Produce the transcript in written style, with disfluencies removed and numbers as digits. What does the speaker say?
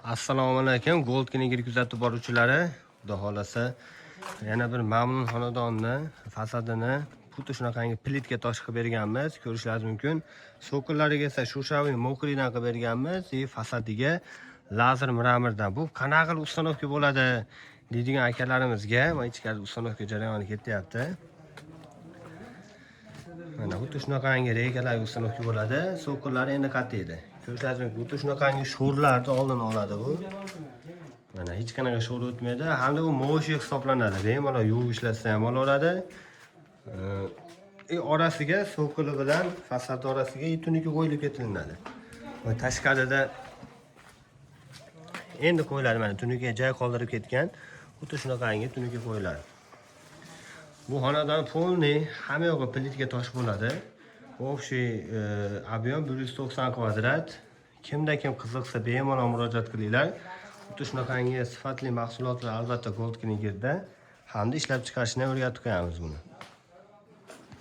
Assalomu alaykum, Gold Clinic kuzatib boruvchilari. Xudo xolasa, yana bir mamnun xonadonni fasadini xuddi shunaqangi plitka tosh qilib berganmiz, ko'rishlaringiz mumkin. So'killariga esa шершавый мокрый dan qilib berganmiz и fasadiga лазур мрамор dan. Bu qanaqa qilib установка bo'ladi deydigan akalarimizga, mana ichkarida установка jarayoni ketyapti. Mana xuddi shunaqangi reykalarga установка bo'ladi. So'killari endi qatiydi. Ko'rishlaringiz mumkin. Xuddi shunaqangi sho'rlarni oldini oladi bu. Mana hech qanaqa sho'r o'tmaydi. Hamda bu моющий hisoblanadi. Bemalol yuvib ishlatsa ham bo'laveradi. Orasiga so'kili bilan fasad orasiga tunuka qo'yilib ketilinadi. Va tashqarida endi qo'yiladi, mana tunuka joy qoldirib ketgan. Xuddi shunaqangi tunuka qo'yiladi. Bu xonadon полный hamma yog'i plitka tosh bo'ladi. Общий объем 190 kvadrat. Kimda kim qiziqsa, bemalol murojaat qilinglar. Xuddi shunaqangi sifatli mahsulotlar albatta Gold Clinic'da hamda ishlab chiqarishni o'rgatib qo'yamiz buni.